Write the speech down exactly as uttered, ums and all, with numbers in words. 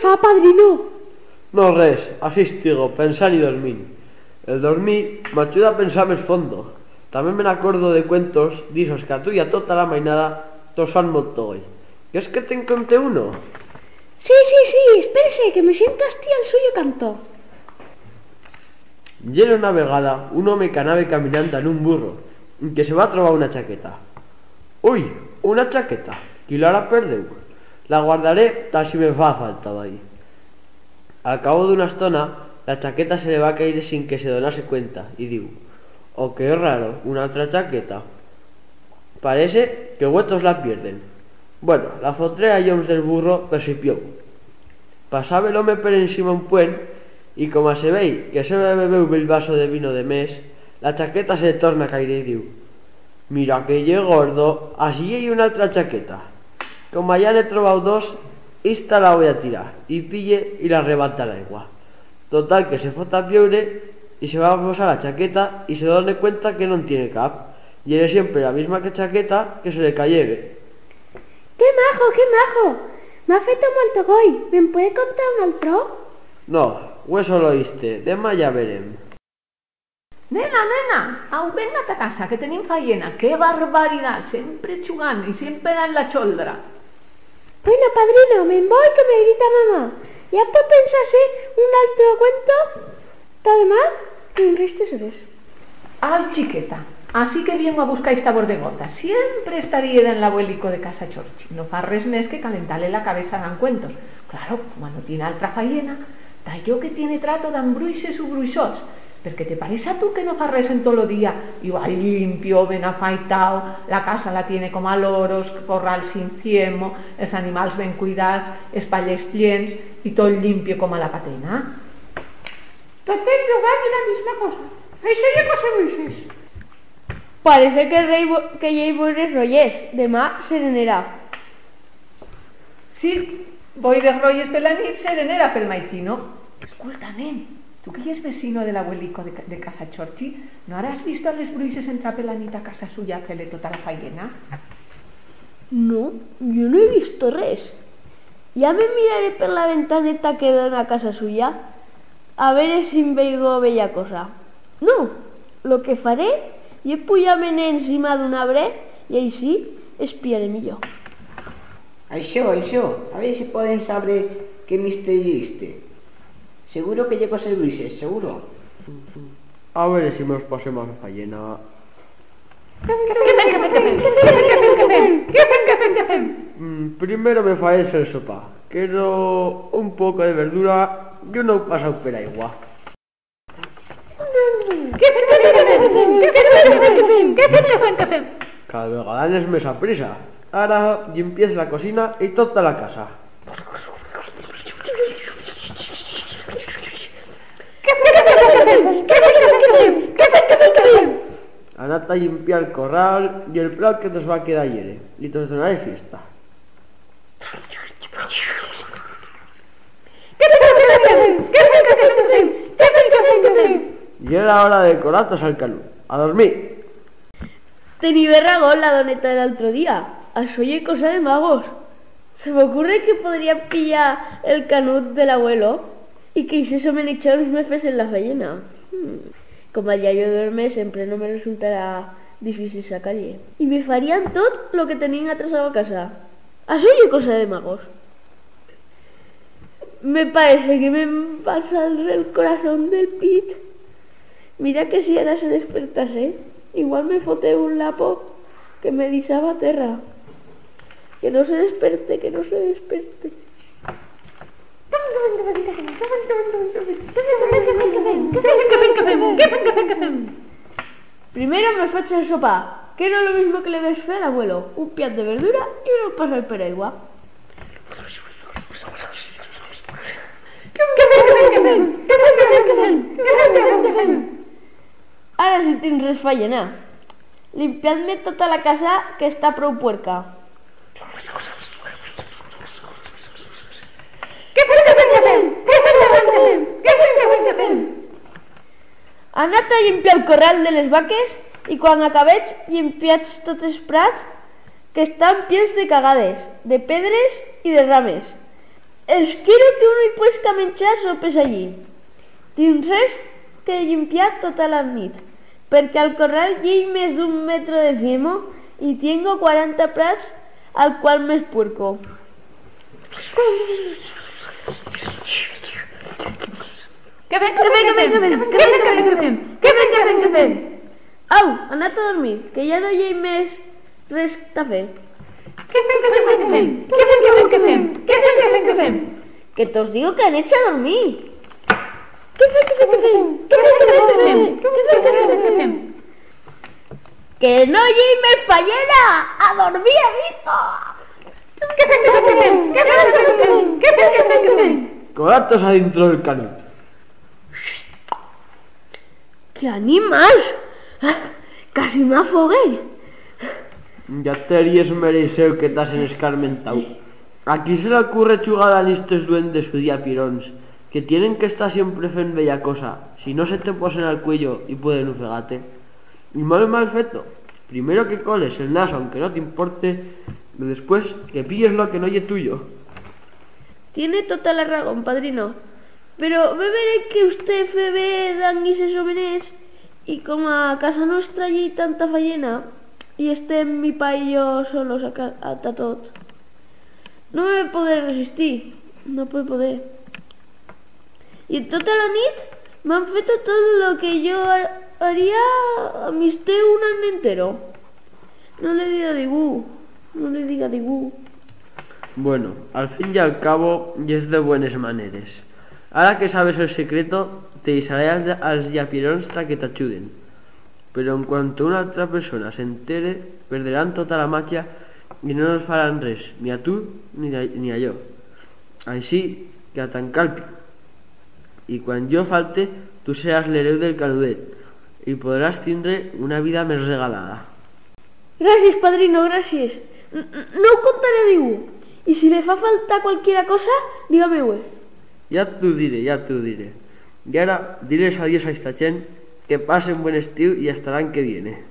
Ah, padrino! No res, así estigo, pensant y dormint. El dormir m'achuda a pensar mes fondo. También me n'acordo de cuentos d'ixos que a tuya tota la mainada tos fan molto goi. Quers que te'n conte uno? Sí, sí, sí, espérese, que me siento astí al suyo canto. Yera una vegada un home que anave caminant dan un burro, que se va trobar una chaqueta. Ui, una chaqueta, qui l'hará perdeu? La guardaré ta si me fa falta, vai. Al cabo d'una estona, la chaqueta se le va caire sin que se donase cuenta, y diu: "Oh, qué raro, una altra chaqueta. Parece que hue tos la pierden." Bueno, la fotré a lloms del burro per si plou. Pasaba el home per encima un puent, y coma se vei que se bebeu bel vaso de vino de mes, la chaqueta se le torna a caire y diu: "Mira que ye gordo, así ye una altra chaqueta. Coma ya n'he trobau dos, ista la voi a tirar", y pille y la rebanta a l'aigua. Total, que se fot a plloure y se va a posar la chaqueta y se done cuenta que no'n tiene cap. Yere siempre la misma que chaqueta que se le cayebe. Qué majo, qué majo! M'ha feto molto goi. Me'n puede contar un altro? No, hue solo iste, demà ya verem. Nena, nena, au, venga ta casa, que tenim fayena. Qué barbaridat, siempre chugant y siempre dan la choldra. Bueno, padrino, me'n voi, que me grita mamá. Ya pue pensar-se un altro cuento ta demà en restes hores. Au, chiqueta, así que viengo a buscar ista bordegota. Siempre estarí eda en l'abuelico de casa Chorchi. No fa res mes que calentar-le la cabeza dan cuentos. Claro, coma no tiene altra fayena, ta yo que tiene trato dan bruixes u bruixots. Perque te pareix a tu que no fa res en tot lo día? Igual limpio, ben afaitao, la casa la tiene coma loros, corral sin fiemo, els animals ben cuidats, els pallers pliens y tot limpio coma la patena. Tot el lugar ye la misma cosa. Això ye cosa bruixes. Parece que rei bo-, que ye boires royes, demà serenera. Sí, boires royes per la nit, serenera pel maitino. Escolta, nen, tu que yes vecino de l'abuelico de, ca-, de casa Chorchi, no harás visto a les bruixes entrar per la nit a casa suya a fer-le tota la fayena? No, yo no he visto res. Ya me miraré per la ventaneta que dona a casa suya, a ver si en veigo bella cosa. No, lo que faré ye puyar-me-ne encima d'un arbre y així espiaré millor. Això, això, a ver si podem saber qué misteri ye iste. Seguro que ye cosa de bruixes, seguro. A ver si mos pasemos a fayena. Mm, primero me faes el sopar. Quiero un poco de verdura y un ou pasau per aigua. Cada vegada anez mes aprisa. Ara limpiez la cocina y tota la casa. Anatz a limpiar el corral y el prat que tos va quedar yere, y tos donaré fiesta. Yera hora de colar-tos al canut. A dormir! Tenibe razón la doneta de l'altro día. Això ye cosa de magos. Se m'ocurre que podríem pillar el canut de l'abuelo y que ixes homenetxons me fesen la fayena. Hmm. Coma el yayo duerme, siempre no me resultará dificil sacar-le. Y me farían tot lo que teníen atrasau a casa. Això ye cosa de magos. Me parece que me'n va saldre el corazón del pit. Mira que si ara se despertase, igual me fote un lapo que me dixaba a terra. Que no se desperte, que no se desperte. Primero me faig el sopar, que no lo mismo que le ves fer a l'abuelo, un piat de verdura y un pasau per aigua. Ara sí tens res fayena. Limpiad-me tota la casa, que está prou puerca. Anatz a limpiar el corral de les vaques y, cuan acabetz, limpiatz tot el prat, que están plens de cagades, de pedres y de rames. Esquero que uno i puesca menchar sopes allí. Tindrás que llimpiar tota la nit, perque al corral i hai mes d'un metro de fiemo y tiengo cuaranta prats al cual m'espuerco. Que fem, que fem, que fem, que fem, que fem, que fem, que fem, que fem, que fem, que fem. Au, anatz a dormir, que ya no i hai mes res ta fer. Que fem, que fem, que fem, que fem, que fem, que fem, que fem, que fem, que fem. Que tos digo que anetz a dormir. Que fem, que fem, que fem, que fem, que fem, que fem, que fem, que fem, que fem. Que no i hai mes fayena, a dormir, he dito. Que fem, que fem, que fem, que fem, que fem, que fem, que fem, que fem, que fem. Colar-tos adintro del canut. ¡Qué animals! Casi m'afogue. Ya t'heríes mereixeu que t'hasen escarmentau. ¿A qui se le ocurre chugar a listos duendes u diapirons, que tienen que estar siempre fent bella cosa, si no se te posen al cuello y pueden ofegar-te? Y molt mal feto. Primero que coles el naso aunque no t'importe, y después que pilles lo que no ye tuyo. Tiene tota la razón, padrino. Pero ve veré que usté febe d'anguises o benets, y como a casa nuestra i hai tanta fayena, y estem mi pai y yo solos a ca-, a ta tot, no me podré resistir, no pue poder. Y en tota la nit m'han feto tot lo que yo ha-, haría a misté un an entero. No le diga a digú, no le diga a digú. Bueno, al fin y al cabo, yes de buenes maneres. Ara que sabes el secreto, te dixaré als, als diapirons ta que t'achuden. Pero en cuanto una altra persona s'entere, perderán tota la macha y no nos farán res, ni a tu ni a, ni a yo. Així que a tancar el pico. Y cuan yo falte, tu serás l'hereu del canudet y podrás tindre una vida mes regalada. Gracias, padrino, gracias. N-, n-, no ho contaré a digú. Y si le fa falta cualquiera cosa, diga-me-hue. Ya t'ho diré, ya t'ho diré. Y ara, diles adiós a esta chent, que pasen buen estiu y hasta l'an que viene.